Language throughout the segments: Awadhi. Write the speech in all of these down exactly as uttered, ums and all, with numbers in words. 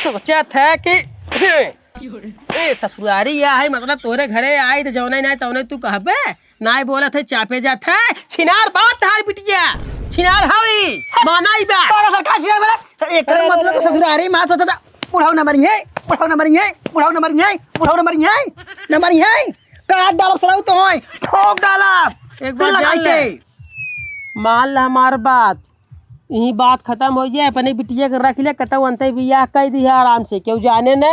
सोचत है कि ए ससुरारी या है, मतलब तोरे घरे आई त जौने नाहीं तौने तू कहबे, नाहीं बोलत है, चापे जात है। छिनार बात तहार बिटिया, छिनार हवी, माना ई बा। तोरा सरकार छिनार बोला, एकर अरे, मतलब अरे, तो ससुरारी माँ सोचत है, बुढ़ऊ न मरिहैं, बुढ़ऊ न मरिहैं, बुढ़ऊ न मरिहैं, बुढ़ऊ न मरिहैं, न मरिहैं। काट डालब सरऊ तोहई, ठोक डालब। एक बात जान ले। मान ले हमार बात, यही बात खतम होइ जाए, अपने बिटिया के रख ले, कतौ अंते बियाह कइ दिहा आराम से, केहू जाने न।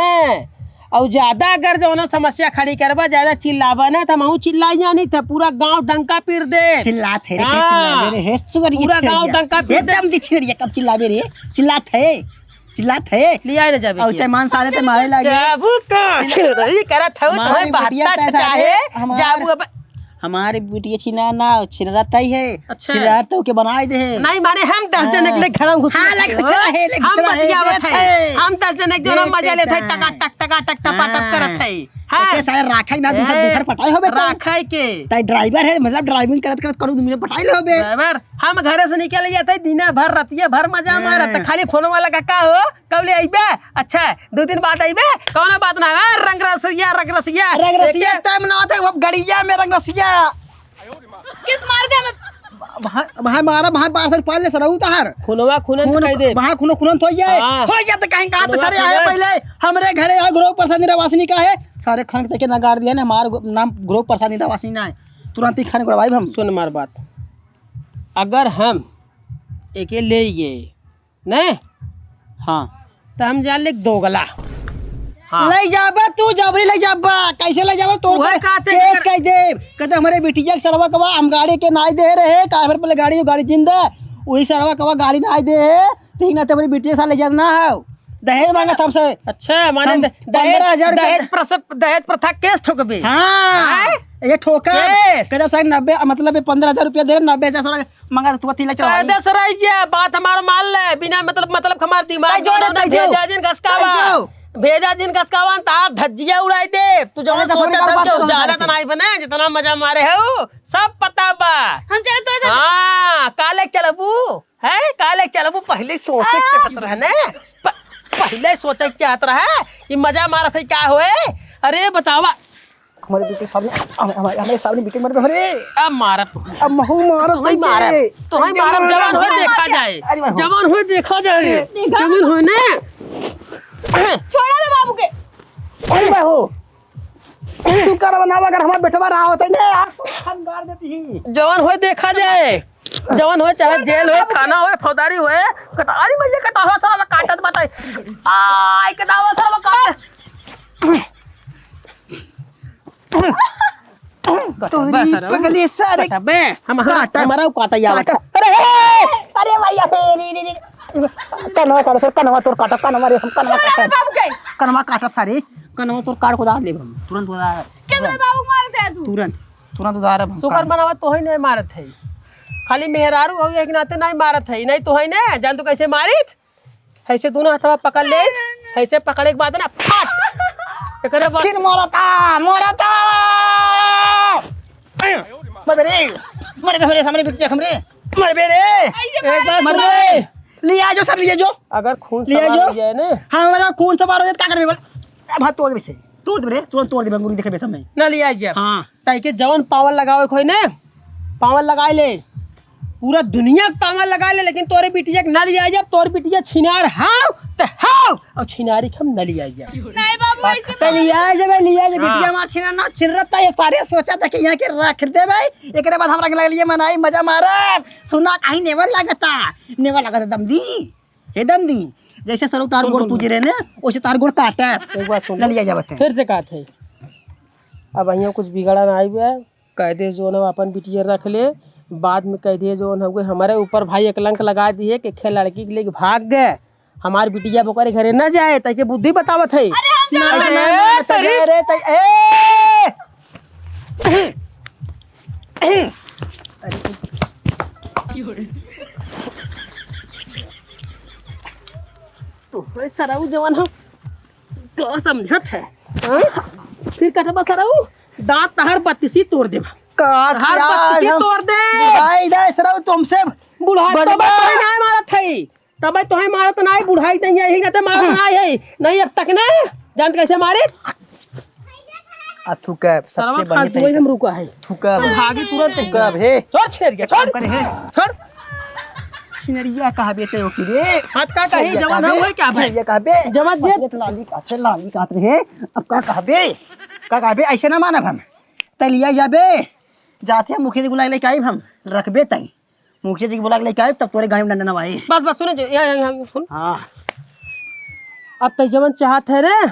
अउर ज्यादा अगर जौनो समस्या खड़ी करबा, ज्यादा चिल्लाबा न, त हमहू चिल्लाई जानी थे, पूरा गाँव डंका पीट दे। चिल्लात है रे, हाँ। चिल्लाबे रे, हे सुअरिया पूरा गाँव डंका पीट दे। एकदम दी छिनरिया, कब चिल्लाबे रे, चिल्लात है। चिल्लात है। लियाए न जाबे अउर के। ते मान सारे ते मारे लागे। जाबू का? छिनरई करत हऊ, मारे तोहे बिटिया बहत्तर चाहे, हमार, जाबू अब। हमारे बिटिया छिना ना, छिनरा तई है। अच्छा। छिनरा तो के बनाए दे है। नहीं माने हम दस जने के ले घर में घुस हाँ, ले घुस रहे, ले घुस हम रहे, बतियावत देख है। है। हम दस जने के जो ना देख मजा लेत है, है। टका टक, टका टक, टपा टप हाँ। करत है। हाँ। तो के सारे राखे ना, दूसर, ए, दूसर पटाए होबे तो। राखे के। ताई ड्राइवर है, मतलब ड्राइविंग करत करत करू, दुनिया पटाए ले होबे। ड्राइवर, हम घरे से निकल जाते, दिना भर, रतिया भर मजा हाँ। मारत, खाली फोन वाला का, का हो? कब ले अइबे? अच्छा, दो दिन बाद अइबे? कौनो बात ना है, रंग रसिया, रंग रसिया। रंग रसिया एके टाइम ना होते, वो गड़िया में रंग रसिया। किस मार दे हमें? वहाँ, वहाँ मारा, वहाँ बार सर पाल ले सरऊ तहार। खुनवा खुनन खून, कह दे। वहाँ खून, खुनन तो ये। हाँ। हो जाते कहीं कहा तो खुनवा सारे आए खुनन। पहले, हमरे घरे आए, गृह प्रसाद निरावासिनी का है। सारे खान के नगाड़ दिया ना, हमार गो-, नाम गृह प्रसाद निरावासिनी ना है। तुरंत ही खान को भाई हम। सुन मार बात, अगर हम एके ले गए ने? हाँ। त हम जान ले दोगला। हाँ। लइ जाबा तू, जबरी लइ जाबा। कैसे लइ जाबा? तोर उहे पर कहते केस कर- कइ देब। कहते हमरे बिटिया के सरवा कवा हम गाड़ी के नाई दे रहे, का हमरे पहले गाड़ी, गाड़ी जिंदा। वही सरवा कवा गाड़ी नाई दे है, ठीक ना ते हमरे बिटिया साथ लइ जात ना हो। दहेज मांगत हमसे। अच्छा, माने हम द-, दहेज, पन्द्रह हजार रुपया दहेज दे- प्रस-, दहेज प्रथा केस ठोकबे। हाँ, हैं? ये ठोकर। केस। कहते साहब नब्बे, मतलब ये पन्द्रह हजार रुपया दे रहे, नब्बे हजार साला मंगा तू तीन लाख चढ़वाई। कायदे से रह जा, बात हमार मान ले, बिना मतलब, मतलब हमार दिमाग ताई जो रे, ना ताई जो। भेजा जिन घसकावा। ताई जो। भेजा जिन घसकावा, तार धज्जिया उड़ाई दे। तू जवन ताई जो, सोचत ताई हो जो, जो, जाना ताई। त नाई बने, जितना मजा मारे हो, सब पता बा। हम चले तो ऐसा हाँ, काले चलबू, हैं? काले चलबू, पहले सोचे आ। चाहत रहे ने। प-, पहले सोचे चाहत रहे, ई मजा मारत है का होए? अरे बतावा, हमारे बेटे सामने, हम-, हमारे, हमारे सामने बेटे मर गए। अरे! अब मारब। अब महू मारब तोहई कैसे? मारब। तोहई कैसे मारब, मारब? जवान होए देखा जाए। अरे महू। जवान होए देखा जाए। देखा। जवान होए ने। छोड़ा बे बाबू के। अरे महू। तू कर बनावा अगर हमार बेटवा रहा होता ने, आप हम गाड़ देती ही। जवान होए देखा जाए। जवान होए चाहे जेल होए, थाना होए, फौजदारी होए। कटा-, अरे भैया कटावा साला काटत बाटे। आय कटावा साला काटत। तोरी पगली सारे। कटबे। हम, हम, काटा। हमारा काटा यावत। काटा। अरे, हे! अरे भैया, हे, रे, रे, रे। कनवा काटा, तोर कनवा तोर काटा, कनवा रे, हम कनवा काटा। बाबू के। कनवा काटा सारे, कनवा तोर काट को दाब लेब हम, तुरंत उधार। कितने बाबू मारत है तू? तुरंत, तुरंत उधार हम शुक्र काट। मनावा तोहई नहीं मारत है, खाली मेहरारू हो एक नाते नहीं मारत है, नहीं तोहई ने जान तो कैसे मारित। ऐसे दोनों हथवा पकड़ ले, ऐसे पकड़े के बाद ना, फट! एकरे बाद फिर मरता, मरता! मरबे रे, मरबे रे, सामने बिट देख हमरे, मरबे रे। एक बात सुन मरबे। ले। ले आ जाओ सर, ले जाओ। अगर खून ले आ सवार जाओ। हो जाए ना। हाँ, हमारा खून सवार हो जाए, क्या करबे बोल? अब हाथ तोड़ दे से, तोड़ दे रे, तुरंत तोड़ दे, अंगूरी देखे बेटा मैं। ना ले आ जाए। हाँ। ताई के जवन पावर लगावे के होई ने, पावर लगाए ले, पूरा दुनिया के पावर लगाए ले, लेकिन तोरे बिटिया के ना लिया जाए। तोर बिटिया छिनार हाव त हाव, और छिनारी के हम ना लिया जाए। नहीं बाबू, ऐसे त लिया जाबे, लिया जाबे, हाँ। बिटिया हमार छिनार ना छिन रहता, ये सारे सोचा था कि यहाँ के रख देबे, एकरे बाद हम रंग लगा लिए मनाई, मजा मारब, सुना कहीं नेवर लागता, नेवर लागता दम दी, हे दम दी, जैसे सरऊ तार सुन, गोड़ सुन, पूजे सुन। रहे ने, वैसे तार गोड़ काटा, एक बात सुन। ना लिया जाबे। फिर से कहत है, अब यहाँ कुछ बिगड़ा ना आई बे। कह दे जौन हम अपन बिटिया रख ले, बाद में कह दे जौन हउए हमरे ऊपर भाई एक कलंक लगा दिए कि खे लड़की के लेके भाग गए, हमार बिटिया ओकरे घरे न जाए, ताकि बुद्धि बतावत है। अरे हम ना, जाना ना, है। ना, ना, अरे, तई, ए! अरे, तो है सरऊ जवन हम का समझत है? हाँ? फिर कटबा सरऊ, दांत तहार बत्तीसी तोड़ देबा। काट तहार यार, बत्तीसी हम तोड़ दे। बुढ़ाई दे सरऊ तुमसे। बुढ़ाई तो बड़बा। बतई ना मारत है। तबै तोहे मारत ना है, बुढ़ाई तैया यही कहते मारत ना है। नहीं अब तक ना, जानत कैसे मारे? आ थूकब, सबसे सरवा बढ़िया फालतू तरीका। हम रुका है। थूकब। भागी तुरंत। थूकब, हे। छोड़ छेड़िया, छोड़। करे, हे। छोड़। छिनरिया कहबे ते ओकी रे। हाथ का कही, छिनरिया जवान कहबे, हम होए क्या भाई? छिनरिया कहबे। जवान दे। ये तो लाली का, छे लाली का रे। अब का कहबे? का कहबे? ऐसे ना मानब हम। तलिया जाबे। जाते हैं मुखिया जी बुलाए लेके आइब हम। रखबे तई। मुखिया जी के बुला के लेके आइब, तब तोरे गाड़ी में डंडा नवाई। बस, बस, सुने जो, या, या, या, सुन। हाँ। अब तै जवन चाहत है रे,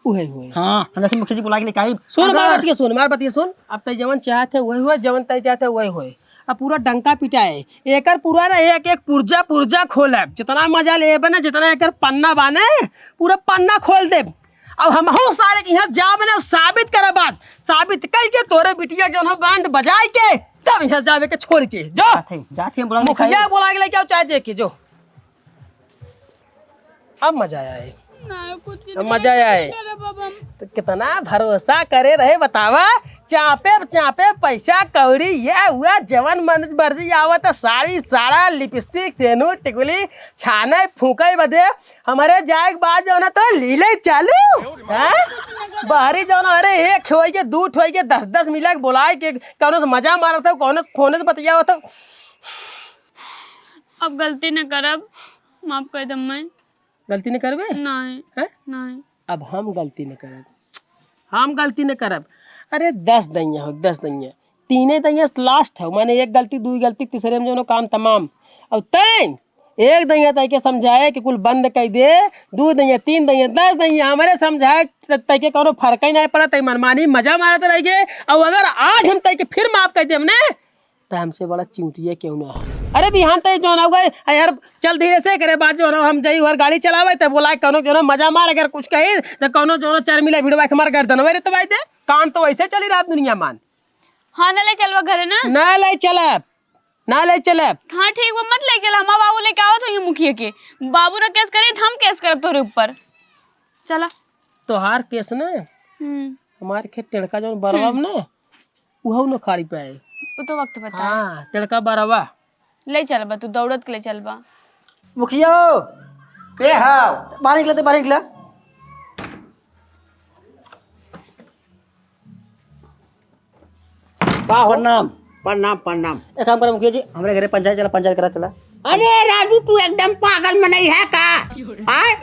उहे हुए। हाँ, हम जैसे मुखिया जी बुला के लेके आइब। सुन, हमार अगर बतिया सुन, हमार बतिया सुन। अब तै जवन चाहत है, उहे हुए, जवन तै चाहत है, उहे हुए। अब पूरा डंका पिटाए। एकर पूरा ना एक, एक पुर्जा, पुर्जा खोलब। जितना मजा लेबे ना, जितना एकर पन्ना बाने, पूरा पन्ना खोल देब। अब हमहू सारे के यहाँ जाब ना, साबित करब आज। साबित कई के तोरे बिटिया जौन हो बैंड बजाए के, तब यहाँ जाबे के छोड़ के। जो। जात है, जात है, बुला के मुखिया लेके आइब। बुला के लेके आओ, चाहे जे के, जो। अब मजा आए। ना, कुछ अब नहीं मजा आए। करब अब हम। तो कितना भरोसा करे रहे बतावा, चापे चापे पैसा कौड़ी ये हुआ, जवन मन मर्जी आवत, साड़ी साड़ा, लिपस्टिक, सेनूर, टिकुली, छाने फूके बदे हमरे जाए के बाद जो ना तो लीले चालू, हैं? बाहरी जो ना, अरे एक ठोई के, दू ठोई के, दस दस मिला के बुलाए के, कौनो से मजा मारत हो, कौनो से फोन से बतियावत हो। अब गलती न करब, माफ कर दे मैं। गलती न करबे? नहीं। हैं? नहीं। अब हम गलती न करब, हम गलती न करब। अरे दस दैया हो, दस दैया, तीने दैया लास्ट है, माने एक गलती, दुई गलती, तीसरे में जौनो काम तमाम। और तैं एक दैया तै के समझाए कि कुल बंद कर दे, दू दैया, तीन दैया, दस दैया, हमरे समझाए त-, तै के कौनो फर्क ही नहीं पड़ा, तै मनमानी मजा मारत रह गए। और अगर आज हम तै के फिर माफ कर दे हमने, त हमसे बड़ा चिउटिया केहू ना है। अरे बिहान तै जौन हो गए, अरे यार चल धीरे से, एकरे बाद जौन हो हम जाई और गाड़ी चलावे, त बोला कौनो जौन हो मजा मार, अगर कुछ कही त कौनो जौन हो चार मिला भिड़वा के हमार गर्दन वही रे तो भाई दे। काम तो वैसे चली रहा दुनिया मान। हाँ, ना ले चलवा घरे ना। ना ले चलब, ना ले चलब। हाँ ठीक बा, मत ले चला, हमार बाबू लेके आवत होइहैं मुखिया के। बाबू ना केस करी त हम केस करब तोहरे ऊपर। चला। तोहार केस ना, हम्म। हमार खेत टेड़का जौन बरवा में हम्म। ना, उहउ न खाड़ी पे आए। उ तो वक्त बता। हाँ, टेड़का बरवा। ले चलबा, तू दौड़त के ले चलबा। मुखिया हो। के हाव? बाहर निकला, तो बाहर निकला। का हो? प्रणाम, प्रणाम, प्रणाम। एक काम करो मुखिया जी, हमरे घरे पंचायत चला, पंचायत करा चला। अरे राजू, तू एकदम पागल मनई है का? हाँ?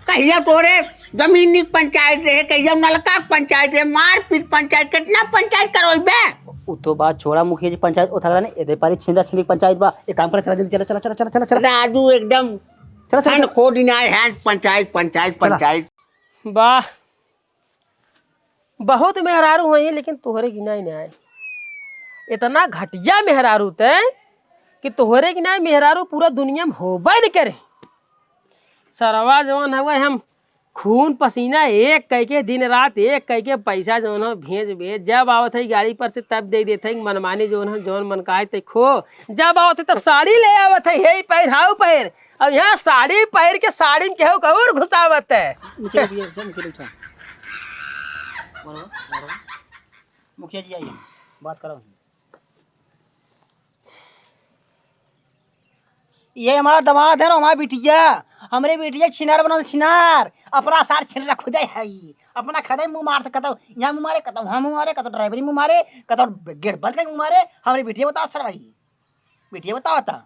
कहिया तोरे जमीनी पंचायत रहे, कहिया नलका पंचायत रहे, मारपीट पंचायत, कितना पंचायत करोइबे? उ तो बात छोड़ा मुखिया जी, पंचायत उठा ने, एदे पारी छिंदा छिंदी पंचायत बा। एक काम करा, चला जल्दी, चला, चला, चला, चला, चला, चला। राजू एकदम चला, चला, हैंड चला। खोद ही ना है, हैंड पंचायत, पंचायत, चला। पंचायत। वाह। बहुत मेहरारू होइहैं, लेकिन तोहरे गिनाई ना आए। इतना घटिया मेहरारू तैं कि तोहरे गिनाई मेहरारू पूरा दुनिया में होबे न करे। सरवा जवन हवे, हम खून पसीना एक कइके, दिन रात एक कइके, पैसा जवन हो भेज भेज, जब आवत है गाड़ी पर से तब दे देत है, मनमानी जवन हो, जवन मन का है ते खो, जब आवत है तब साड़ी ले आवत है, हे पहिर, हाउ पहिर, अब यहाँ साड़ी पहिर के साड़ी में केहू के और घुसावत है। नीचे बैठिए, सब नीचे बैठा। बरोबर, बरोबर। मुखिया जी आइए, बात करो। ये हमार दमाद है ना, हमार बिटिया, हमरे बिटिया छिनार बनल छिनार, अपना सार छिन रख दे है, अपना खदे मुँह मार सकता, यहाँ मुँह मारे, कतौ हम मुँह मारे, कतौ ड्राइवरी मुँह मारे, कतौ गेट बंद करके मुँह मारे, हमरे बिटिया बताओ सर भाई। बिटिया बताओ ता।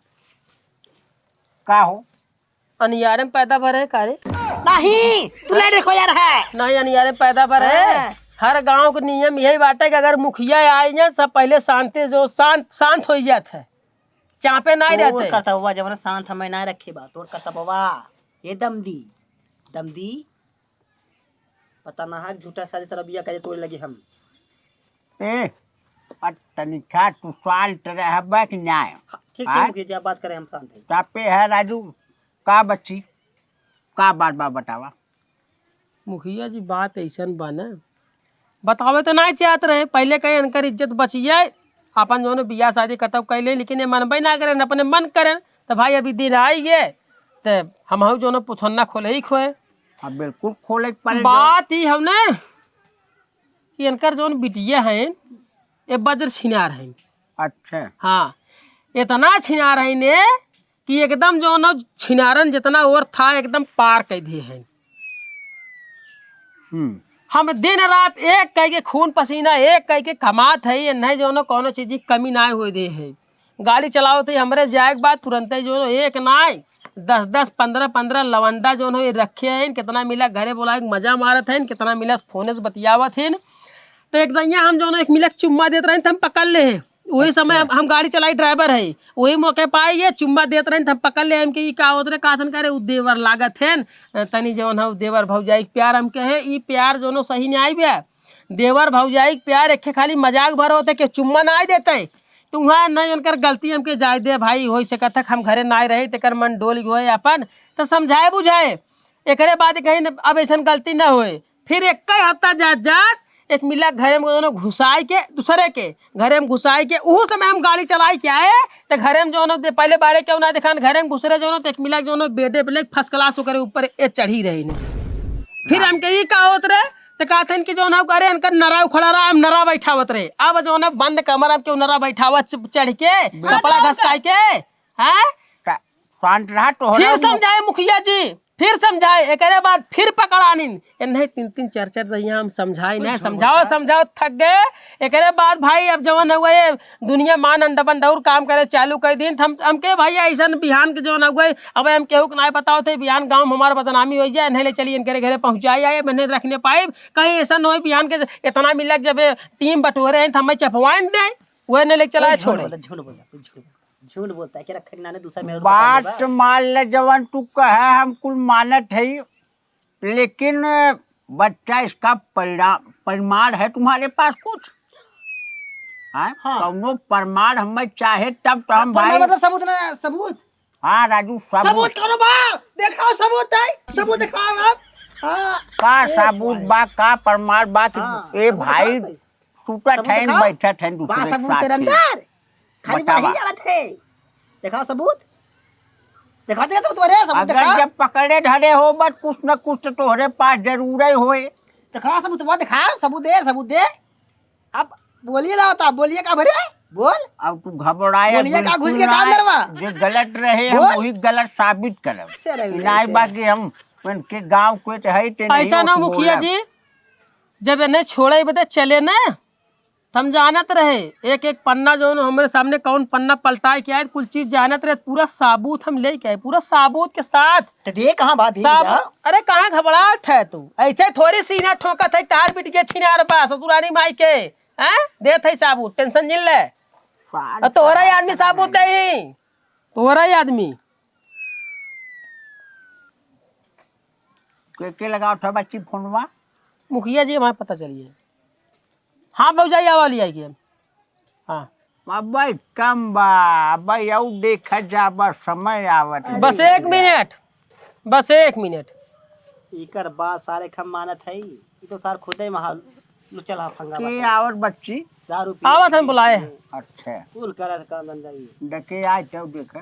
का हो? अनियारे में पैदा भरे का रे? नहीं, तू ले देखो यार है। नहीं, अनियारे में पैदा भरे। हाँ। हर गांव के नियम यही बाटे कि अगर मुखिया आइ जाए, सब पहले शांति जो शांत, शांत होइ जात है। चापे नहीं तोर रहते। करतबवा जवन शांत हमें ना रखे बा, तोर करतबवा। ये दमदी, दमदी। पता ना है, झूठा साजिश रबिया करे तोरे लगे हम। ए, आ तनी छा तू शांत रहबे कि नाय? हाँ, ठीक है, आय? मुखिया जी, आप बात करें, हम शांत हैं। चापे है राजू, का बच्ची, का बात बा बतावा? मुखिया जी, बात ऐसन बा ना, बतावे तो नाय चाहत रहे, पहले कहे इनकर इज्जत बचिए, अपन जौन बियाह शादी कतौ कैले, लेकिन ये मनबे ना करें, अपने मन करें, तो भाई अभी दिन आई गए, तो हम हऊ जौन पुथन्ना खोले ही खोए। अब बिल्कुल खोले के पड़े जो। बात ही हम ना कि इनकर जौन बिटिया हैं, ये बज्र छिनार हैं। अच्छा। हाँ, इतना छिनार हैं ने कि एकदम जौन है छिनारन जितना और था एकदम पार कइ दिहे हैं। हम्म। हम दिन रात एक कइ के खून पसीना एक कइ के कमात है, ये नहीं जौन है कौनो चीज की कमी ना होए दे है। गाड़ी चलावत है, हमरे जाए के बाद तुरंते जौन है एक नाई दस दस पन्द्रह पन्द्रह लवंडा जौन है ये रखे हैं, कितना मिला घरे बोलाए के मजा मारत हैं, कितना मिला फोने से बतियावत हैं। तो एक दइया हम जौन है एक मिला के चुम्मा देत रहे तो हम पकड़ ले हैं। वही समय हम, हम गाड़ी चलाई, ड्राइवर है, वही मौके पे आई, ये चुम्मा देत रहे तो हम पकड़ ले, हम के ई का होत रहे, का थन करे, उ देवर लागत है न, तनी जौन है उ देवर भौजाई के प्यार हम कहे, ई प्यार जौनो सही नहीं आई बे। देवर भौजाई के प्यार एक खाली मजाक भर होते, के चुम्मा ना आई देते, तो वहाँ नहीं उनकर गलती हमके जाए दे भाई, हो सकत है हम घरे ना रहे, तेकर मन डोल गए अपन, तो समझाए बुझाए। एकरे बाद कहीं न, अब ऐसन गलती ना होए। फिर एक हफ्ता जात जात एक मिला घरे में जौन घुसाए के, दूसरे के घरे में घुसाए के, उहू समय हम गाड़ी चलाई के आए, तो घरे में जौन दे-, पहले बारे क्यों ना दिखान, घरे में घुसरे जौन तो एक मिला जौन बेडे पे लेके फर्स्ट क्लास ओकरे ऊपर ए चढ़ी रही ने। फिर हाँ। हमके ई का होत रहे, तो कहते हैं कि जौन है, अरे इनकर नरा उखड़ा रहा, हम नरा बैठावत रहे। अब जौन है बंद कमरा में क्यों नरा बैठावत च-, चढ़ के, बेटा कपड़ा घसकाए के, हैं? का-, शांत रहा, तोहरा फिर समझाए मुखिया जी, फिर समझाए, एकरे बाद फिर पकड़ानिन। ए नहीं, तीन तीन चार चार रहिया हम समझाए, नहीं समझाओ, समझाओ, थक गए। एकरे बाद भाई अब जवन हुआ ये दुनिया मान अंडा बंडौर काम करे चालू कर दिन, हम, हमके भाई ऐसन बिहान के जवन हुआ, अब हम केहू के नहीं बताओ थे, बिहान गाँव में हमार बदनामी हो जाए, नहीं ले चलिए इनके घरे पहुँचाए आए, मैंने रखने पाए, कहीं ऐसा न हो बिहान के इतना मिला जब ये टीम बटोरे हैं, तो हमें चपवाइन दे, वह नहीं ले चला कोई झूठ छोड़े। बोला, झूठ बोला, कोई झूठ बोला। झूठ बोलता है, के रखे के नाने दूसरा मेहरारू पकड़ लेबा। बात मान ले, जवन तू कहे हम कुल मानत है, लेकिन बच्चा इसका परिणाम, प्रमाण है तुम्हारे पास कुछ? हाँ? हाँ। कौनो प्रमाण हमें चाहे तब तो हम प्रमाण भाई मतलब सबूत ना, सबूत। हाँ राजू, सबूत। सबूत कौनो बा? देखाओ सबूत है, सबूत देखाओ आप। हाँ। का ए सबूत भाई। बा, का प्रमाण बा कि हाँ, ए सबूत भाई, देखाओ भाई। सुतत सबूत हैं, दिखाओ। बैठत हैं दूसरे बा के सबूत साथ तेरे ही। अंदर? खाली बतावा। बढ़ी जावत है। दिखाओ सबूत। दिखाओ, दिखाओ सबूत, अरे सबूत अगर दिखाओ। जब पकड़े धरे हो, बस कुछ न कुछ तो तोहरे पास जरूर ही होए। दिखाओ सबूत, वो दिखाओ, सबूत दे, सबूत दे। अब बोलिए ना होता, बोलिए का भरे? बोल। अब तू घबराया बोलिए का घुस बिल्कुल के का ना, अंदर बा? जे गलत रहे, हम बोल। वही गलत साबित करब। से रही, नाई से। बा कि हम उनके गाँव के तो है, ते नहीं ऐसा ना कुछ मुखिया बोलब। जी, जब इन्हें छोड़े बदे चले ना, त हम जानत रहे, एक एक पन्ना जौन हमरे सामने कौन पन्ना पलटाए के आए, कुल चीज जानत रहे, पूरा साबूत हम लेके आए, पूरा साबूत के साथ। त दे कहाँ बा, दे साबूत। अरे कहाँ घबराहट है तू, ऐसे थोड़ी सीना ठोकत है, तार बिटिया छिनार बा ससुरारी माई के, हैं? देत है साबूत, टेंशन जिन ले। सार और तोहरा ही आदमी साबूत दे, तोहरा ही आदमी। के, के लगावत है बच्ची फोनवा? मुखिया जी, हमारे पता चलिए। हाँ भौजाई, आवा लिया के। हाँ। अबे कम बा, अबे यौ देखा जा, बस समय आवत है। बस एक मिनट, बस एक मिनट। इकर बात सारे खम मानत है, ई तो सार खुदे महा लुचल हा फंगा के बाटे। आवत बच्ची? दारू पी आवत हम के बुलाए। अच्छा। कुल करत काम धंधा ई। डके आए तो देखे।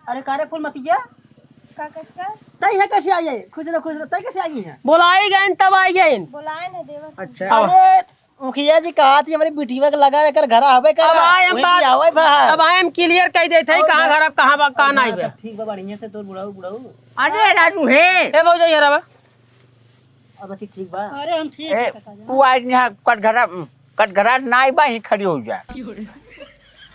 अरे का रे फूलमतिया? का कक्का? तई है कैसे आई है? खुश रहो, खुश रहो। तई कैसे आई है? बोलाई गइन तब आई गइन। बोलाए ना देवर। अच्छा। आवा। अरे मुखिया जी कहा थी हमारी बिटिया के लगा एकर घर आवे कर। अब आए हम वही बात, आवे बाहर। अब आए हम clear कह देते हैं और कहाँ घर। घर अब कहाँ बा, कहाँ और नहीं घर बा। सब ठीक बा, बढ़िया से तोर बुढ़ऊ, बुढ़ऊ। अरे राजू हे। ए भौजाई, हरावा। अब ठीक, ठीक बा। अरे हम ठीक ए, है काका जी। तू आज यहाँ कटघरा, कटघरा नाई बा, ही खड़ी हो जा।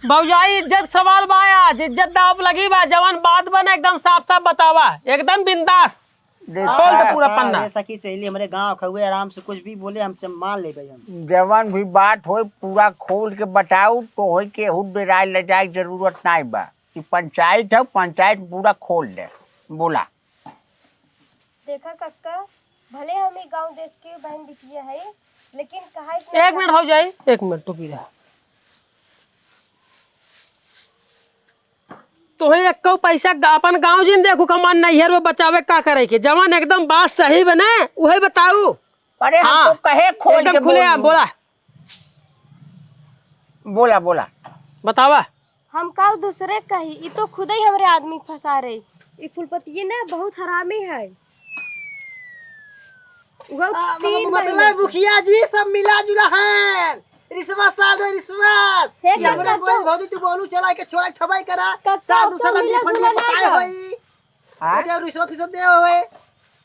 भौजाई, इज्जत सवाल बा आज, इज्जत दाव पे लगी बा, जवन बात बा ना एकदम साफ साफ बतावा, एकदम बिंदास। देखा, खोल दे पूरा हाँ, पन्ना। ये सखी सहेली हमरे गाँव खउए, आराम से कुछ भी बोले हम च-, मान लेबे हम। जवन भी बात होए पूरा खोल के बताऊ, तो होए केहू डेराए ले जाए के जरूरत नाई बा। ई पंचायत है, पंचायत पूरा खोल दे। बोला। देखा कक्का, भले हम ई गाँव देश के बहन बिटिया हई, लेकिन कहा एक मिनट हो जाई, एक मिनट टोकी रहा। तोहे एक्को पैसा ग-, अपन गाँव जिन देखू, कमान नैहर में बचावे का करे के, जवन एकदम बात सही बने, उहे बताऊ। अरे, हम हाँ, तो कहे खोल एकदम के खुले आम बोलू। बोला। बोला, बोला। बतावा। हम का दूसरे कही, ई तो खुदे ही हमरे आदमी फंसा रही। ई फूलपतिये ना बहुत हरामी है। वो आ, तीन मतलब महीने से। मुखिया जी सब मिला जुला है, रिश्वत सार दे, रिश्वत। हे, ये हमरे कक्का, गोरी भौजी तू बोलू चला के छोड़ा थबाई करा। कक्का, सार दूसरा तो मिला जुला ना बताए बा। होई। हाँ? वो जो रिश्वत फिश्वत दे होए।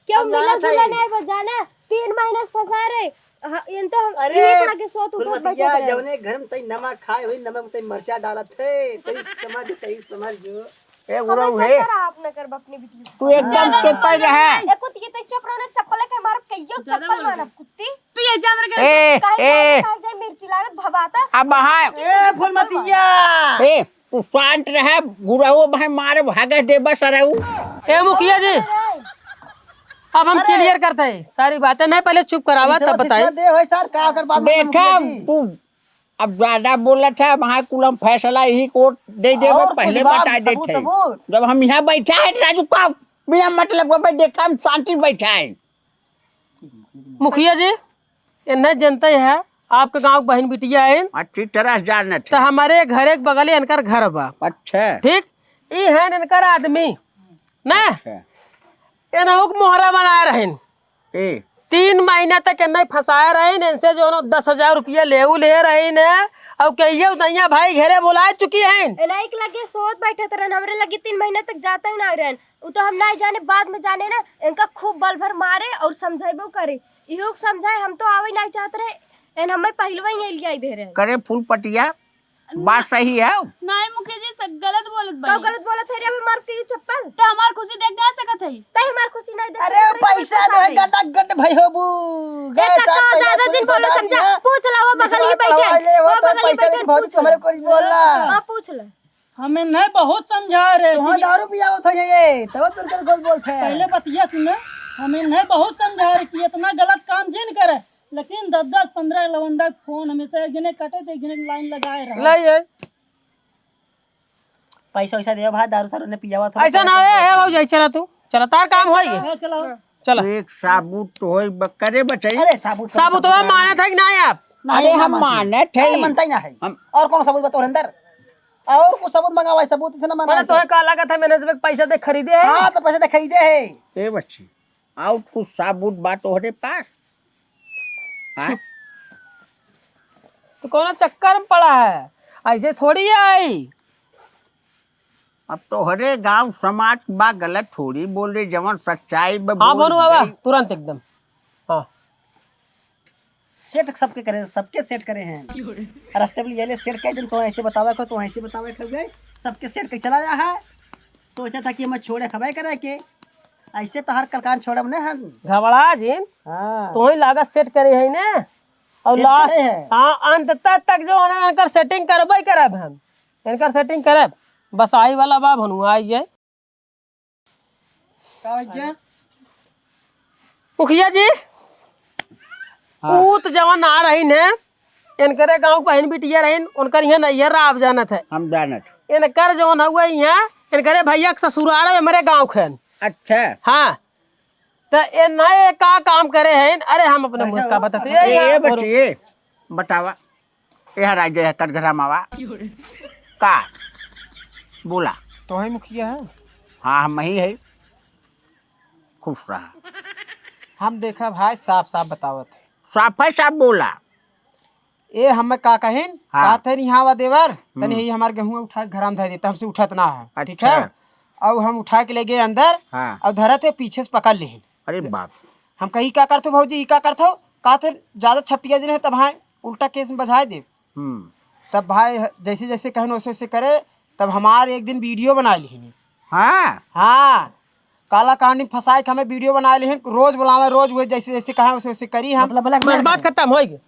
क्यों हम मिला जानत जुला हई। नहीं बा, जाना? तीन महीने से फंसा रहे। हाँ, इन तो हम अरे, एक लागे सोत उठत फुलमतिया, बैठत रहे। जौने घर में तई नमक खाए होई, नमक में तई मरचा डालत है। तई समझ, तई समझ जो। ए, हम उड़ऊ ऐसा है। करा आप न करब अपनी बिटिया को। तू एकदम चुप रहे। एको तिये तई चुप रहो ना, चप्पल लेके मारब, कहियो ज्यादा चप्पल बोल मारब, रही। कुत्ती। तू ये जा मर ए, काहे ए। जाए, काहे जाए, मिर्ची लागत भवाता। अब हाँ। ए, फुलमतिया। ए, तू शांत रहे, गुरहु भाई मारे भागे देबा सरऊ। ए मुखिया जी, अब हम अरे। Clear करते हैं सारी बातें। नहीं, पहले चुप करावा, रिश्वत तब बताई। फिश्वत दे होई सर, का कर बात में देखा मुखिया जी। तू अब ज्यादा बोलत है, वहाँ कुल हम फैसला यही कोर्ट दे देबे, और कुछ पहले बात, बता देत सबूत, है। सबूत। जब हम यहाँ बैठा है राजू का बिना मतलब के भाई देखा हम शांति बैठा है। मुखिया जी, इन्हें जनते है, आपके गाँव के बहिन बिटिया है। अच्छी तरह से जानत तो है। हमारे घर एक बगल इनकर घर बा। अच्छा। ठीक, ई है इनकर आदमी, ना? अच्छा। इन्हों के मोहरा बनाए रहन। ए। तीन महीना तक इन्हें फंसाए रहन, इनसे जो है दस हजार रुपया लेऊ ले रहन है, और कहिए उदैया भाई घरे बुलाए चुकी हैं। इन्हें एक लगे सोत बैठे रहन, हमरे लगे तीन महीना तक जाते ही ना रहन। उ तो हम नहीं जाने, बाद में जाने ना, इनका खूब बल भर मारे और समझाइबो करे। इहो के समझाए, हम तो आवे नहीं चाहत रहे, एन हमें पहलवा ही लियाई दे रहे। करे फूल पटिया, बात सही है। नहीं मुखिया जी, सब गलत बोलत कब बानी। गलत बोलत है रे? अभी मार के ये चप्पल। तो हमार खुशी देख ना सकत है। तै हमार खुशी नहीं देख अरे सकत है, पैसा पैसा दे, नहीं। गटा गट भाई होबू। ए, गए काका, साथ पहले ज्यादा पूरी दिन बोलो, बता समझा। दिया। पूछ ला, वो बगल ही निकला बैठे। पढ़वा ले, वो वो तो बगल ही पैसा बैठे, लेके भौजी पूछ ला। हमरे कोई बोला। हाँ, पूछ ला। हमें नहीं बहुत समझा रहे तुहां कि दारू पियावत है ये, तब तुरकर गोल बोलत है। पहले बतिया सुने, हमें नहीं बहुत समझा रहे कि इतना गलत काम जिन करे, लेकिन दस दस पन्द्रह लवंडा फोन हमेशा एक जने कटे तो एक जने लाइन लगाए रहा। लाई है। पैसा वैसा दे भाई, दारू सारू ने पियावत हो। ऐसा ना है, है भौजी, चला तू, चला, तार काम होई। हाँ, चला। चला। एक साबुत तो होई ब-, करे बचाई। अरे साबुत, साबुत साबुत तो मानत है कि ना आप? नहीं, अरे ना हम मानते। मानत है। नहीं, मनता ही ना है। हम और कौन साबुत बताओ अंदर? और कुछ सबूत मंगावा, सबूत से ना माना बोले, ऐसे। तोहे का लागत है, मैंने जब पैसा दे खरीदे है? हाँ, तो पैसा दे खरीदे है। ए बच्ची, और कुछ सबूत बा तोहरे पास? हाँ? तो कौन चक्कर में पड़ा है? ऐसे थोड़ी आई। अब तोहरे गांव समाज बा, गलत थोड़ी बोल रही, जवन सच्चाई बा हाँ, बोल बोलू बाबा, गई। तुरंत एकदम। हाँ। सेट सबके करे, सबके सेट करे हैं। रास्ते में ये ले सेट कह दिन तो ऐसे बतावे को, तो ऐसे बतावे को गए, सबके सेट कह चला जा है। सोचा था कि मैं छोड़े खबे करे के, ऐसे तो हर कलकान छोड़ब ने हम। घबरा जिन, हाँ। तो ही लागत सेट करे है ने। और सेट लास्ट, करे है। हाँ, अंत तक, तक जो है ना, इनकर सेटिंग करबे करब हम, इनकर सेटिंग करब। बस आई वाला बा, भनुआ आई जाए। का हो गया? मुखिया जी, हाँ। ऊ त जवन आ रहीन है, इनकरे गाँव के बहिन बिटिया रहीन, उनकर इहाँ नैहर रहा, आप जानत है। हम जानत। इनकर जवन हउआ इहाँ, इनकरे भैया के ससुराल है, हमरे गाँव के हन। अच्छा। हाँ। त ए नए का काम करे हैं? अरे हम अपने मुँह से का बताते ए, ए, ए, बच्ची, ए, बतावा। ए हराई जे कटघरा मावा। का? बोला। तोहई मुखिया है? हाँ, हमही है। खुश रहा। हम देखा भाई, साफ साफ बतावत है। साफ है, साफ बोला। ए, हमें का कहिन? हाँ। कहत है, "यहाँ आवा देवर, तनी हम्म। यही हमार गेहूं उठा के घरा में धर देता, हमसे उठत ना है।" ठीक है? अच्छा। और हम उठा के ले गए अंदर, हाँ। और धरत है, पीछे से पकड़ लेहिन। अरे बाप। हम कही, "का करत हो भौजी, ई का करत हो?" कहत है, "ज्यादा छपिया दिन है, तब हाँ उल्टा केस में बजाए दे।" हम्म। तब भाई जैसे जैसे कहन वैसे वैसे करे। तब हमार एक दिन वीडियो बना लिहिन। हाँ? हाँ, काला कहानी फंसाए के हमें वीडियो बना लिहिन, रोज बुलावे, रोज वही जैसे जैसे कहे वैसे वैसे करी हम। मतलब, मतलब, बस बात खत्म होई गई।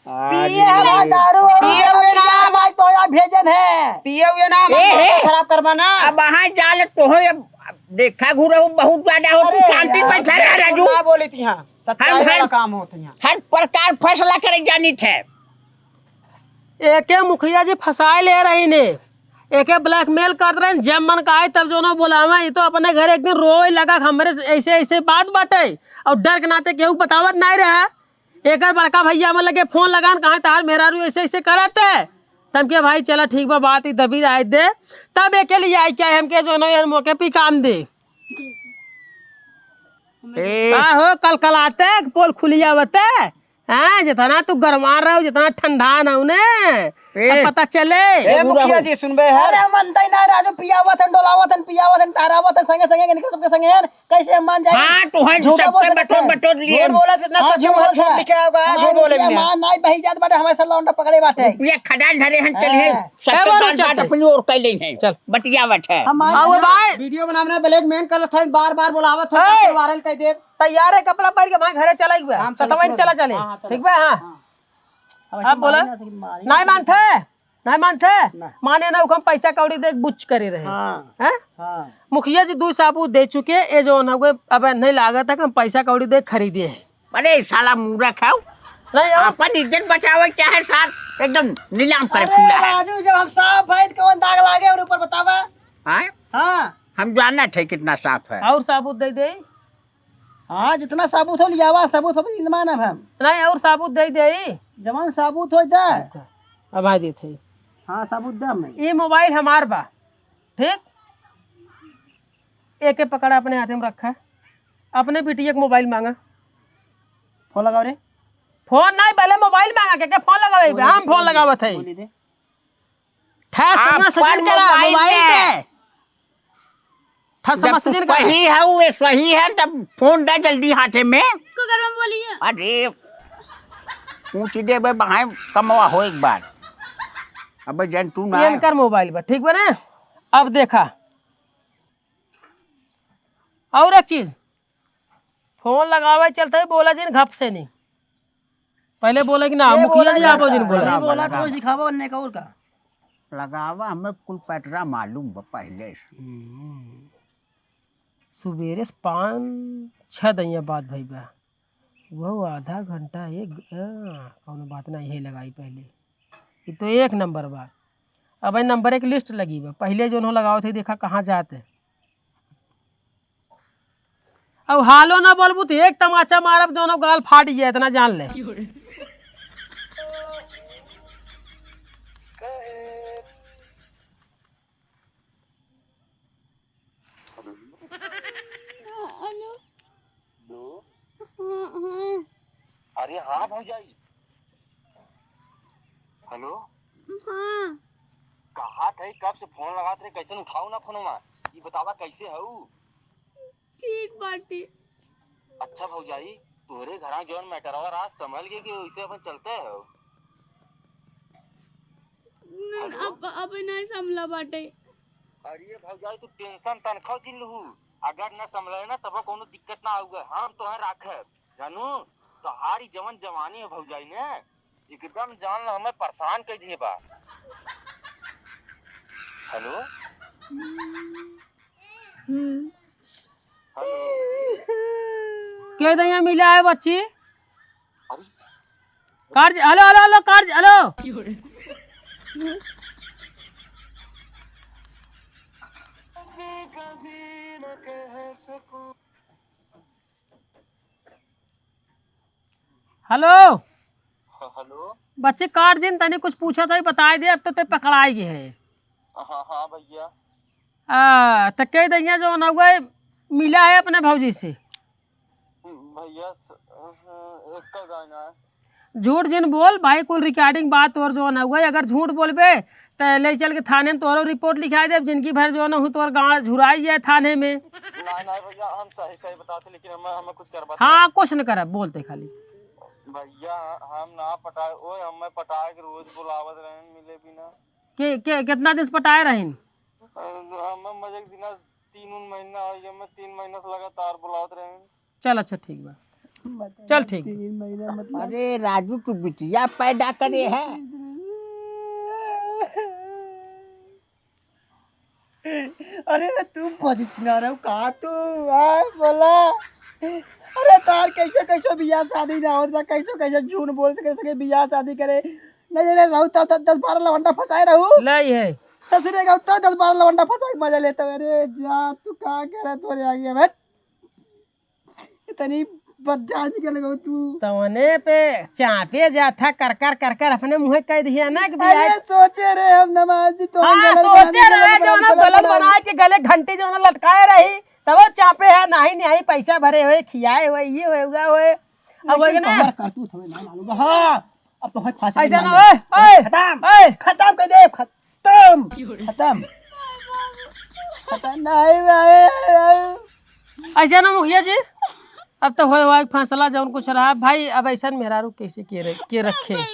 पिए हमार दारू और पिए हुए ना। भाई तो यार भेजन है। पिए हुए ना, हमार ए, माथा ए। खराब करबा ना। अब वहाँ जाले तो हो, अब देखा घुरे हो, बहुत ज्यादा हो, तू अरे शांति यार, बैठा रह राजू। ना बोले थी, हाँ, सच्चाई हम वाला हर, काम होत है यहाँ। हर प्रकार फैसला करे जानी थे। एके मुखिया जी फंसाए ले रही ने, एके blackmail करत रहे, जब मन का आए तब जो ना बोलावे। ये तो अपने घर एक दिन रोए लगा, हमरे से ऐसे ऐसे बात बाटे, और डर के नाते केहू बतावत नहीं रहा। एकर बड़का भैया में लगे फोन लगान, कहा, "तार मेहरारू ऐसे ऐसे करत है।" तब के, "भाई चला ठीक बा, बात ही दबी रहे दे।" तब एके लिए आई क्या, हमके जो ना यार मौके पे काम दे। ए। का हो, कलकलाते, पोल खुलिया बते, हाँ, जितना तू गरमा रहो, जितना ठंडा ना उन्हें, ए, अब पता चले। ए, ए, मुखिया जी, सुनबे है। अरे, हम मनते ना, राजू, पियावत हन, डोलावत हन, पियावत हन, टहरावत हन, संगे, संगे, इनके सबके संगे हन, कैसे हम मान जाए? हाँ, तो है, झूठा सबके बोल सकते बटोर, हैं। बटोर लिए। झूठ बोला, इतना हाँ, सच झूठ में बोलता है। लिखे होगा, झूठ हमारे बोले रुपया हमने। मान नहीं, बही जात बाटे, हमारे सल्ला उंडा पकड़े बाटे। रुपया खजान धरे हन, चलिए, हाँ। सबके ए, बोलो, बात, बात चलते। अपनी ओर कर ले हैं। चल। बतियावत है। हम मान आओ, भाई। वीडियो बनावना, blackmail करत हन, बार, बार बोलावत हन, ए! वायरल कर दे। तैयार है कपड़ा पहन के भाई घरे चला गया। हम तो चले, तबई चला चले। हाँ, हाँ, चले। ठीक बा, हाँ। हाँ। अब अब ऐसे बोला? मारी ना, तो मारी नहीं ना। मानते, नहीं मानते। ना। माने ना, ओकम पैसा कौड़ी दे बुच करे रहे। हाँ। हैं? हाँ। मुखिया जी दो साबूत दे चुके, ये जो ना हुए, अब नहीं लागत है कि हम पैसा कौड़ी दे खरीदे हैं। अरे साला मूर्ख है। नहीं, अब अपन इज्जत बचावे चाहे सार एकदम नीलाम करे अरे फूला है। राजू, जब हम साफ है, तो कौन दाग लागे और ऊपर बतावा? हाँ? हाँ। हम जानत है कितना साफ है। और साबूत दे दे। हाँ, जितना साबूत हो लियावा, सबूत हो, इन मानब हम। नहीं, और साबूत दे दे। जवान साबूत हो दे। अब आ देते। हाँ, साबूत दे हमें। ये मोबाइल हमार बा, ठीक? एके पकड़ा, अपने हाथे में रखा। अपने बिटिया के मोबाइल मांगा। फोन लगाओ रे। फोन नहीं, पहले मोबाइल मांगा, के, के फोन लगावे बे? बोले हम दे, फोन बोले दे, लगावत है। बोले दे। ठस अपन मसजन करा, मोबाइल मोबाइल में। पे। ठस जब तू मसजन करा। सही है, वो सही है, तब फोन दे जल्दी हाथे में। को घर में बोलिए। अरे, पूछ दे बे, बहाए कमवा हो एक बार। अबे जन तू ना ये आए। इनकर मोबाइल बा, ठीक बा ना? अब देखा। और एक चीज, फोन लगावे चलते ही बोला जिन घप से नहीं। पहले बोला कि ना, ये मुखिया बोला जी ना, आपो जिन बोला। नहीं बोला तो सिखाबो, अन्य का और का? लगावा, हमें कुल पैटरा मालूम बा पहले से। हम्म। सुबेरे से पाँच छः दइया बात भई बा। वो आधा घंटा एक, हाँ, कौनो बात ना, यही लगाई पहले। ये तो एक नंबर बा। अब ये नंबर एक लिस्ट लगी बा। पहले जो उन्हों लगावत है, देखा कहाँ जात है। अब हालो ना बोलबू तो एक तमाचा मारब, दोनों गाल फाट जाए, इतना जान ले। हेलो। हेलो। हाँ, हाँ। अरे हाँ भौजाई। हेलो। हाँ। कहा थे कब से फोन लगात रहे, कैसन उठाऊ ना फोनवा? ई बतावा कैसे हऊ? ठीक बाटी। अच्छा भौजाई, तोहरे घरा जौन मैटरवा रहा, संभल गए कि वैसे अपन चलते हो? न, हेलो? अब, अब नहीं संभला बाटे। अरे भौजाई, तू टेंशन तनखो जिन लहू, अगर न संभले ना, तब कोनो दिक्कत ना आउगा, हम तोहे राखब, जानू। तोहारी जवन जवानी है भौजाई ने, एकदम जान ला हमें परेशान कर दिए बा। हेलो। हम्म। हेलो। के दइया मिला है बच्ची? अरे। कार्य, हेलो, हेलो, हेलो, कार्य, हेलो। हेलो। हाँ, हेलो। बच्ची काट दिन, तनी कुछ पूछा था, बताए दे, अब तो ते पकड़ाई गए है। हाँ, हाँ, भैया। आ, तो कह दइया जो नौवे मिला है अपने भौजी से। भैया, स-, स-, एक का गाना है। झूठ जिन बोल भाई, कुल recording बात तोर जो नौवे, अगर झूठ बोलबे, त ले चल के थाने में तोरो report लिखाई देब, जिंदगी भर जो न हूँ तोर गाँड़ झुराई जाए थाने में। ना, ना भैया, हम सही, सही बताते, लेकिन हम, हम कुछ करबा हाँ, कुछ न करब, बोलते खाली। भैया, हम ना पटाए, ओए, हमें पटाए के रोज बुलावत रहे मिले बिना। के, के, कितना दिन से पटाए रहिन? अ, हम मजे के दिना तीन उन महीना हो गया, मैं तीन महीना से लगातार बुलावत रहे। चल, अच्छा, ठीक बा। चल, ठीक बा। तीन महीना मतलब। अरे राजू, तू बिटिया पैदा करे है। अरे तू बजत ना रहो का तू, आ, बोला। अरे तार कैसे कैसे बियाह शादी ना होत बा, कैसे कैसे झूठ बोल सके, सके बियाह शादी करे। नहीं, नहीं, रहू तो दस बारह लवंडा फंसाए रहू। लाई है। ससुरे का तो दस बारह लवंडा फंसा के मजा लेता है। अरे जा, तू का करे तोरे आगे, हट। इतनी बदजात निकल गई तू। तवने पे चापे जाथा कर कर कर कर अपने मुँहे कह दिया ना कि अरे बियाह। सोचे रहे हम नमाज जी तो हाँ, गलत सोचे बना के रहे गलत जो ना बना दुल्हन के। बना के गले घंटी जो ना लटकाए रही, तब वो चापे है, नाही, नाही, पैसा भरे होए, खियाए होए, ये होए, हुआ होए। अब वही ना। तोहर करतूत हमें ना मालूम बा। हाँ, अब तो है फांसी ऐसा ना, मार ओए, दे। ओए, खत्म, ओए। खत्म कर दे, खत्म, खत्म। खत्म नहीं भाई। ऐसा ना मुखिया जी, अब तो होए हुआ एक फैसला जौन कुछ रहा भाई, अब ऐसा मेहरारू कैसे के रहे, के रखे? ना,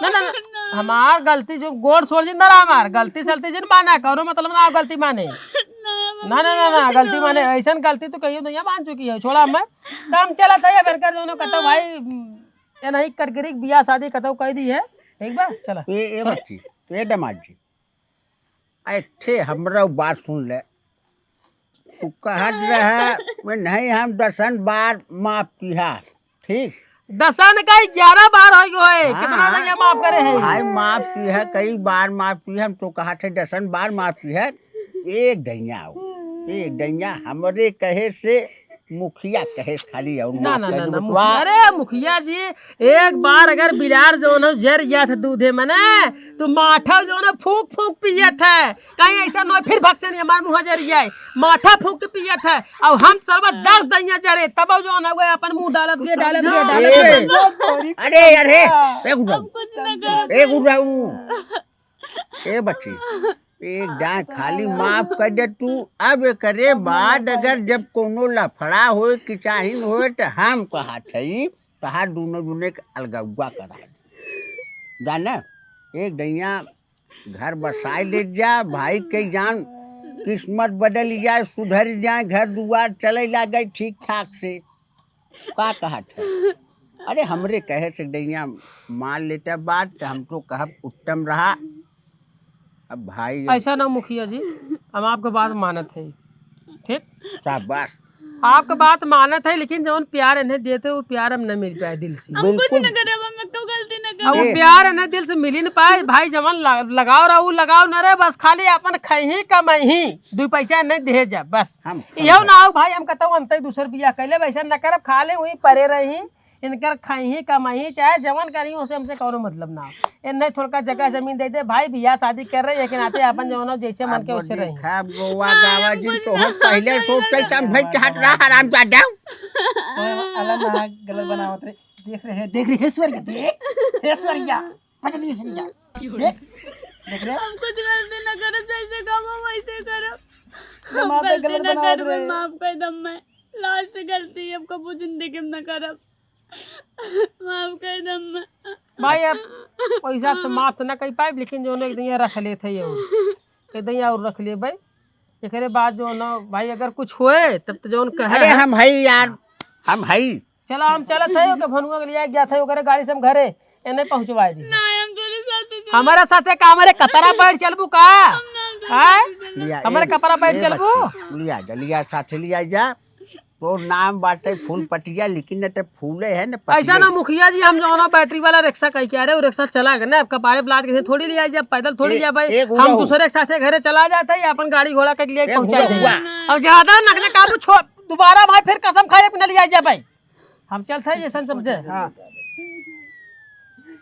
ना, ना, हमार गलती जो गोड़ छोड़ जिंदा रहा हमार, गलती सलती जिन माना, कौनो मतलब ना गलती माने। ना, ना, ना, ना, गलती माने, ऐसा गलती तो कहियो नहीं मान चुकी है, छोड़ा मैं। तो हम चलत है, अब एनकर जौन कतौ भाई, ये नहीं कर गिरी, बियाह शादी कतौ कह दी है, ठीक बा, चला। ए, ए चला। बच्ची, ए दामाद जी, ए ठे हमरा बात सुन ले। तू कहत रहा, मैं नहीं, हम दसन बार माफ किहा, ठीक? दसन का ग्यारह बार हो गयो है, हाँ, कितना हाँ। दइया माफ करे है? भाई माफ किहा, कई बार माफ किहा, हम तो कहत है दसन बार माफ किहा। एक दइया हो, एक दइया हमरे कहे से मुखिया कहे से खाली और ना, माफ ना, कर ना, दे ना, बचवा। मुखिया, अरे मुखिया जी, एक बार अगर बिलार जौन हो जर गया था दूधे में ना, तो माठा जौन हो फूंक फूंक पियत है। कहीं ऐसा न हो फिर भक्से नहीं हमार मुँह जर जाए। माठा फूंक के पियत है। और हम सरबत दस दइया जरे, तब जौन हो गए अपन मुँह डालत गए, डालत गए, डालत गए। अरे, अरे, एक उठाऊ, कुछ ना करो। एक उठाऊ। ए बच्ची, एक दाएं खाली माफ कर दे तू। अब एकरे बाद अगर जब कोनो लफड़ा होए, किचाहिन होए, त हम कहत हई, तहार दूनो जने के अलगौआ करा दे। जाने, एक दइया घर बसाए ले जा, भाई के जान किस्मत बदल जाए, सुधर जाए, घर दुआर चले लागे ठीक ठाक से। का कहत है? अरे, हमरे कहे से दइया मान लेता बात, त हम तो कहब उत्तम रहा। अब भाई, ऐसा ना मुखिया जी, हम आपके बात मानत है, ठीक? शाबाश। आपके बात मानत है, लेकिन जौन प्यार इन्हें देते, वो प्यार हम न मिल पाए दिल से। हम कुछ बिल्कुल। न करब, हम एको गलती न अब वो करब। ए। प्यार इन्हें दिल से मिल ही न पाए, भाई, जवन ल-, लगाव रहा, वो लगाव न रहे, बस खाली अपन खइही कमइही, दुई पैसा नहीं दे जा, बस। हम इहो ना हो भाई, हम कहता हूँ, हम तो दूसर बियाह कर ले, वैसे न करब, खाली वहीं परे रही। इनकर खाइही कमाइही चाहे जवन करी, ओसे हमसे कौनो मतलब ना हो। इन्हें थोड़का जगह जमीन दे दे भाई, बियाह शादी कर रहे, एक नाते अपन जवन हो जैसे मन के वैसे रही। अब गोवा गावा जिन तो हम पहले सोच के समझे चाहत रहा, हरामजादा। अला ना गलत बनावत रहे। देख रहे, देख रहे, ऐश्वर्या, देख, ऐश्वर्या, पकड़ ली ऐश्वर्या। देख, देख रहे। हम कुछ गलती ना करब, जैसे कहबो वैसे करब। हम गलती ना करब, माफ कर दम मैं। लास्ट गलती अब कबो जिंदगी में ना करब। माफ कर दे अम्मा। भाई, अब पैसा से माफ तो ना कर पाए, लेकिन जौन एक दिन रख लेत है, और एक दिन और रख ले भाई। एकरे बाद जौन भाई, अगर कुछ होए, तब तो जौन कहे अरे है। हम हई यार, हम हई। चला, हम चलत है, ओके भनुआ के लिया गया था, ओकरे गाड़ी से हम घरे एने पहुँचवाए दी। ना, हम तोरे साथे चलब। हमारे साथे का, हमारे कपड़ा बैठ चलबू का? हम ना तोरे हैं? साथे चलब। लिया, हमारे ए, कपड़ा बैठ ए चलबू? बच्ची, लिया जा, लिया साथे लिया जा। तोर नाम बाटे फूल पटिया, लेकिन न ते फूले है न पटिया। ऐसा ना मुखिया जी, हम जौन बैटरी वाला रिक्शा कह के आ रहे, वो रिक्शा चला गए ना, अब कपारे पे लाद के थोड़ी ले आई जाए, पैदल थोड़ी ए, जाए भाई। ए, हुआ हम हो। दूसरे के साथे घरे चला जाते हैं, अपन गाड़ी घोड़ा के लिए ए, पहुंचा हुआ, दे। हुआ। और ज्यादा नखरे काबू छोड़, दोबारा भाई फिर कसम खाए अपने ले आई जाए भाई। हम चलते हैं, ये सन समझे। हाँ।